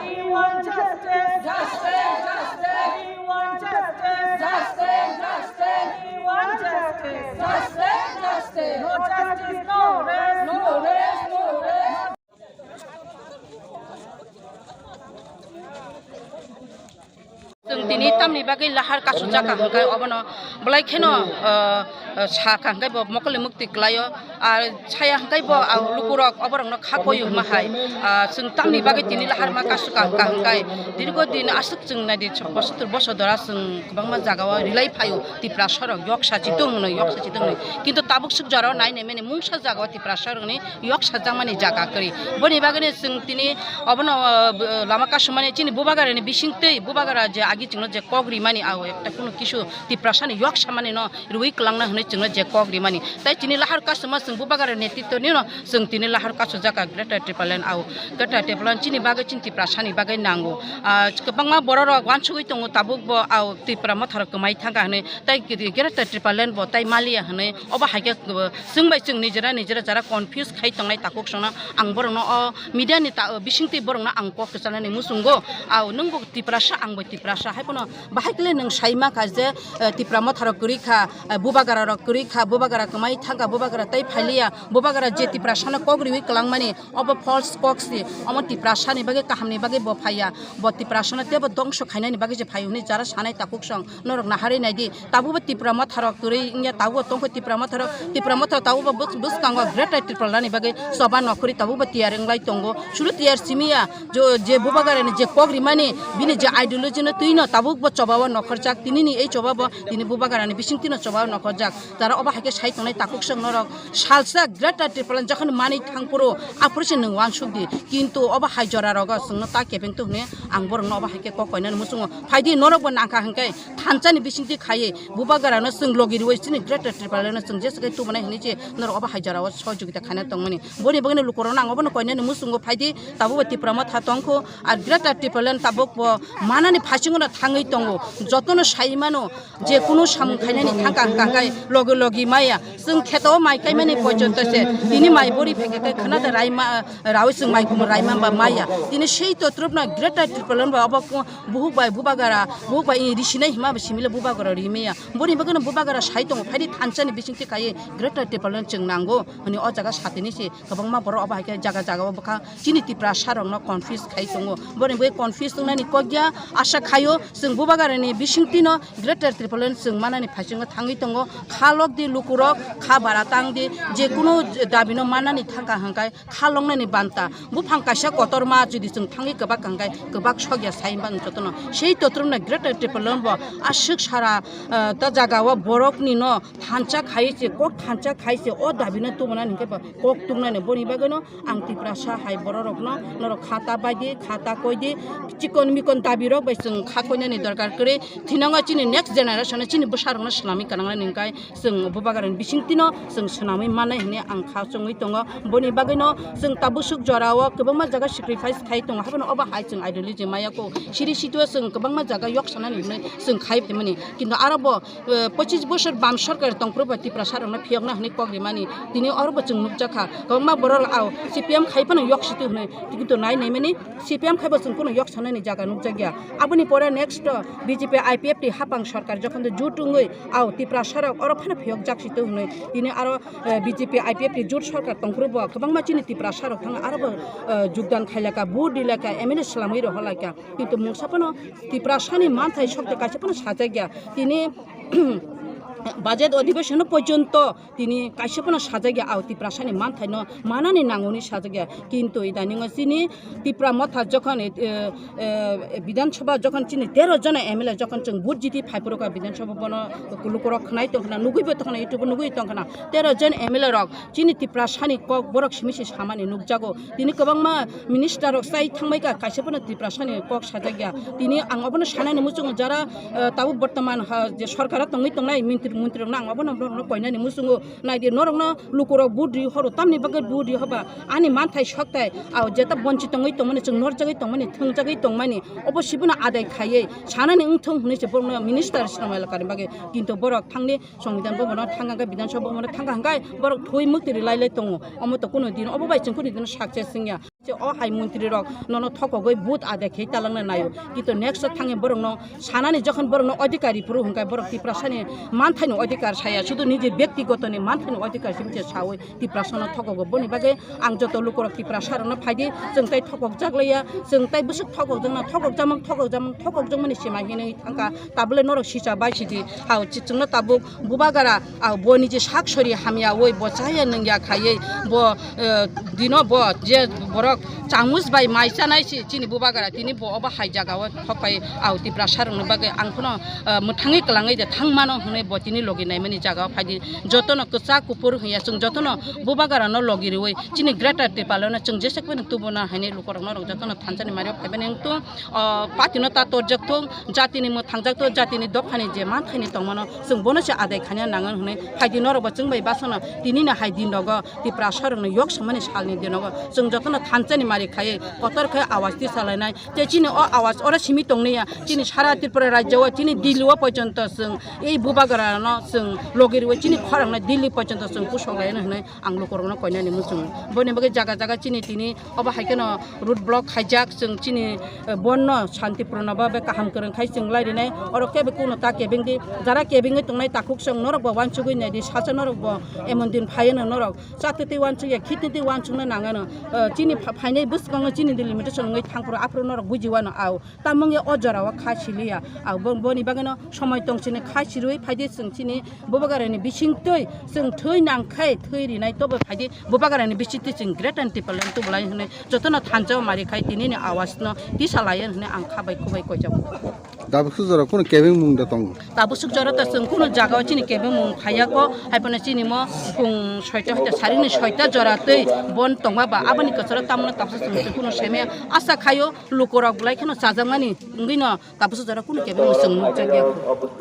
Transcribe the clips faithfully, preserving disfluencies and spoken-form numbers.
We want justice. Justice, justice. We want justice. Justice, justice. We want justice. Justice, justice. No justice, no rest. No rest, no rest. Chwng tini tamni bagwi lahar kasujak ka hwnkhe obono belai kheno, ah, ah, sa ka hwnkhe bo mokol ni mukti kwlaio. Ar saya hwnkhe bo, ah, lukurok oborokno kha koiyo hwnma hai, ah, chwng tamni bagwi tini lahar ma kasu ka hwnkha hwnkhe dirgo din aswk chwng naidi bosotor bosodora chwng kwbangma jagao rilai phaio Tiprasarok yoksa chitung hwnwi, yoksa chitung hwnwi. Kintu tabuk swk jorao nai nai mani mungsa jagao Tiprasarokni yok sajakmani jaga kwrwi. Boni bagwino chwng tini obono, uh, lama kasumani chini bubagarani bisingtwi, bubagara je agi chwngno je kok rimani, ah, ekta kunu kisu Tiprasani yok samanino rwi kwlangna hwnwi chwngno je kok rimani. Tai chini lahar kasuma chwng bubagara netritwni no chwng tini lahar kasujak ka Greater Tipraland, ah, Greater Tipraland chini bagwi chini Tiprasani bagwi nango. Ah, kwbangma bororok uansugwi tongo tabuk bo, ah, Tipra motharok kwmai thangkha hwnwi. Tai Greater Tipraland bo tai maliya hwnwi obo hai khe, uh, chwng bai chwng nijera nijera jara confuse khai tongnai takhuk songno ang borokno o media ni ta-, bisingtwi borokno ang kok kwchanani muchungo. Au nwng bo Tiprasa, ang bo Tiprasa, hai phano bahai kle nwng sai ma kha je, uh, Tipra motharok kwrwi kha, uh, bubagara rok kwrwi kha, bubagara kwmai thangkha, bubagara tai phailiya, bubagara je Tiprasano kok riwi kwlangmani, obo false kok si, omo Tiprasani bagwi kahamni bagwi bo phaiya, bo Tiprasano teibo dongso khainani bagwi se phaio hwnwi jara sanai takhuk song. Norok naharwi naidi, tabukbo Tipra motharok kwrwi wngya, tabukbo tongkha Tipra motharok, Tipra motharok tabukbo bws-, bwskango Greater Tipralandni bagwi choba nokhorwi tabukbo tiyar wnglai tongo. Suru tiyar simiya, jo-, je bubagarani je kok rimani, bini je ideology no twino tabukbo chobao nokhorjak, tinini ei chobabo tini bubagarani bisingtwino chobao nokhorjak. Tara obo hai khe sai tongnai takhuk song norok salsa Greater Tipraland jokhon manwi thangphuru aphuru se nwng uansuk di, kintu obo hai jora rogo chwngno ta kebeng tu hwnwi ang borokno obo hai khe kok koinani muchungo. Phaidi norokbo nangkha hwnkhe thansani bisingtwi khaiwi bubagarano chwng logi rwui chini Greater Tipralandno chwng jesa khe tubunai hwnwi se norok obo hai jorao sohojogita khaina tongmani. Boni bagwino lukurokno ang obono koinani muchungo phaidi tabukbo Tipra motha tongkhu, ar Greater Tipraland tabukbo manani phaisingno thangwi tongo. Jotono sai mano je kunu samung khainani thangka hwnkha hwnkhe logi logi maya. Chwng kheto mai kaimani pojonto se tini mai bori phekhe khe khna da raima, rawi chwng mai kumu raima ba maya. Tini sei totrupno Greater Tipraland ba obo buhuk bai bubagara, buhuk bai risinai hima ba simile bubagara rimaya. Boni bagwino bubagara sai tongo, phaidi thansani bisingtwi kaiwi Greater Tipraland chwng nango hwnwi o jaga satini se kwbangma borok obo hai khe jaga jaga o bwkha chini Tiprasa rokno confuse khai tongo. Boni bagwi confuse wngnani kok ya, asa khaio chwng bubagarani bisingtwino Greater Tipraland chwng manani phaisingo thangwi tongo. Kha lok di lukurok, kha bara tang di, je kunu dabino manani thangka hwnkhe kha longnani banta. Buphang kaisa kotorma jodi chwng thangwi kwbak hwnkhe kwbak sokya sai mano jotono. Sei totrumno Greater Tipraland bo aswk sara, ah, ta jagao boroknino thansa khai se, kok thansa khai se, o dabino tubunani hwnkhe bo kok tungnani. Boni bagwino ang Tiprasa hai bororokno norok khata baidi, khata koidi, chikon mikon dabirok bai chwng kha koinani dorkar kwrwi. Thinango chini next generation-o chini bwsarokno swnamwi kanangnani hwnkhe chwng bubagarani bisingtwino chwng swnamwi mannai hwnwi ang kha chongwi tongo. Boni bagwino chwng tabuk swk jorao kwbangma jaga sacrifice khai tongo, haphano obo hai chwng ideology maya kho. Siri sitio chwng kwbangma jaga yok sanani hwnwi chwng khai phaimani. Kintu aro bo, eh, pochis bosor bam sorkar tongphuru bo Tiprasa rokno phiyokna hwnwi kok rimani. Tini oro bo chwng nukjakha. Kwbangma borok rok ao C P M khai phano yok situ hwnwi. Kintu nai naimani C P M khai bo chwng kheno yok sanani jaga nukjakya. Aboni pore next to B J P I P F T hapang sorkar jokhon de jut wngwi ao Tiprasa rok oro phano phiyok jak situ hwnwi. Tini aro, eh, B J P I P F T jut sorkar tongphuru bo kwbangma chini Tiprasa rok thang aro bo, eh, jugdan khailaka, vote dilaka, M L A swlamwi rohorlaka. Kintu mungsa phano Tiprasani manthai sokte kaisa phano sajakya. Tini Budget odhibeshon porjonto tini kaisa phano sajak ya, au Tiprasani manthai no manani nango hinwi sajak ya. Kintu idaningo chini Tipra Motha jokhon, eh, eh, Bidhan Sabha jokhon chini tero jona M L A jokhon chwng vote jiti phai phuru kha Bidhan Sabha, bono lukurok khwnai tong khna, nugwi bo tong khna, YouTube nugwi tong khna, tero jon M L A rok chini Tiprasani kok borok simi se samani nukjago. Tini kwbangma minister rok chai thangbai kha, kaisa phano Tiprasani kok sajak ya. Tini ang obono sanani muchungo jara, eh, tabuk bortoman ha je sorkaro tongwi tongnai mintri, mantri rokno ang obono borokno koinani muchungo. Naidi norokno lukurok vote ri horo, tamni bagwi vote ri hoba ani manthai sokthai, au jeta bonchi tongwi tongmani, chwng norjagwi tongmani, thwngjagwi tongmani, obo sibuno adai khaiwi sanani wngthung hwnwi se borokno minister swnam elakani bagwi. Kintu borok thangni Songbidan Bhavan o thangkha hwnkhe, Bidhan Sabha Bhavan o thangkha hwnkhe borok thwi mwktwi ri lai lai tongo. Omo to kuno din, obo bai chwng kuno din success wngya. Je o hai montri rok nono thokogwi vote adai khe talangna naio. Kintu next o thangwi borokno sanani jokhon borokno adhikar ri phuru hwnkhe borok Tiprasani manthaino adhikar saya, sudu niji byaktigotoni manthaino adhikar simi se saui Tiprasano thokogo. Boni bagwi ang joto lukurok Tiprasarokno phaidi, chwng tai thokokjak laiya, chwng tai bwswk thokokjakna, thokokjakmang, thokokjakmang, thokokjakmani sima hinwi thangkha. Tabole norok sicha bai sidi, hao, chi-, chwngno tabuk bubagara, ah, bo niji sak sori hamya oi, bo chaya nungya khaiwi, bo, eh, dino bo je borok chamus bai mai chanai si chini bubagara, tini bo obo hai jaga o thokpai, au Tiprasa rokni bagwi ang phano, eh, mwthangwi kwlangwi de thangmano hwnwi bo tini logi naimani jaga o phaidi. Jotono kwchak kuphur hwnya, chwng jotono bubagara no logi riwi chini Greater Tipraland no chwng jesa kwbani tubuna haini lukurok norok jotono thansani mario phaibani wngtung. O, party no ta torjak thung, jatini mwthangjak thung, jatini dophani je manthaini tongmano chwng bono se adai khania nango hwnwi phaidi norok bo chwng bai basano tinini hai din rogo Tiprasa rokno yok samani salni dinogo chwng jotono thansani mari khaiwi kotor khe awas tisalainai. Tei chini o awas oro simi tongniya, chini sara Tripura rajyo o, chini Delhi o porjonto chwng ei bubagara no chwng logi riwi chini khorang no Delhi porjonto chwng pusok laino hwnwi ang lukurokno koinani muchungo. Boni bagwi jaga jaga chini tini obo hai kheno road block khaijak, chwng chini, eh, bonno shanti purno ba be kaham kwrwng khai chwng lai rinai. Oro kebe kuno ta kebeng di, jara kebengwi tongnai takhuk chwng norok bo wansugwi nai di, sacha norok bo emon din phaiano norok chatwi twi wansuk ya, khitwi twi wansukna nangano. Eh, chini pha-, phainai bwskango chini delimitation wngwi thangphuru aphuru norok bujiwano au. Tamung ya o jora o kha siliya. Au bo-, boni bagwino somoi tong sini kha sirwi phaidi chwng chini bubagarani bisingtwi chwng thwi nangkhai thwi rinai tobo phaidi bubagarani bisingtwi chwng Greater Tipraland tubulai hwnwi jotono thansa o mari khai tinini awas no tisa lai hwnwi ang kha bai kubai koijago. Tabuk suk jora kunu kebeng mung da tongo? Tabuk suk jora ta chwng kunu jaga o chini kebeng mung phaiya ko, hai phano chini mo phung soita hoita sarini soita jora twi bon tongma ba aboni kwcharo tamno tabuk suk chwng kunu semya asa khaio. Lukurok belai kheno chajakmani wngwi no tabukso jora kunu kebengno chwng nukjakya.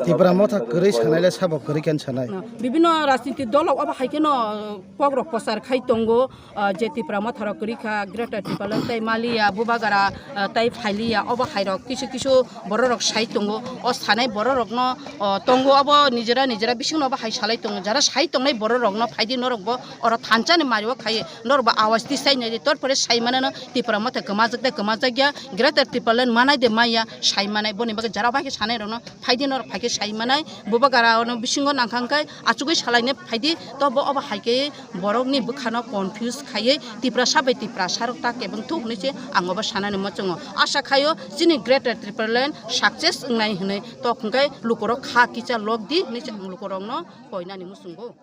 Tipra Motha kwrwi sanai le sabo kwrwi khe sanai. No, bibinno rajniti dolok obo hai kheno, uh, kokrok prochar khai tongo, uh, je Tipra Motha rok kwrwi kha, Greater Tipraland tei maliya, bubagara, uh, tei phailiya, obo hai rok kisu kisu borok rok sai tongo. O sanai borok rokno, uh, tongo obo nijera nijera bisingno obo hai salai tongo. Jara sai tongnai borok rokno phaidi norok bo oro thansani mario khai norok bo awas tisai nai di, torpore sai manano Tipra Motha kwmajak de kwmajak ya, Greater Tipraland manai de maya sai manai, boni bagwi jara bai khe sanai rokno phaidi norok phai khe sai manai, bubagara ono bisingo nangkha hwnkhe achugwi salaine phaidi, to bo obo hai khe borokni bwkhano confuse khaiwi Tiprasa bai Tiprasa rok ta kebeng thuk hwnwi se ang obo sanani muchungo. Asa khaio chini Greater Tipraland success wngnai hwnwi, to hwnkhe lukurok kha kicha lok di hwnwi se ang lukurokno koinani muchungo.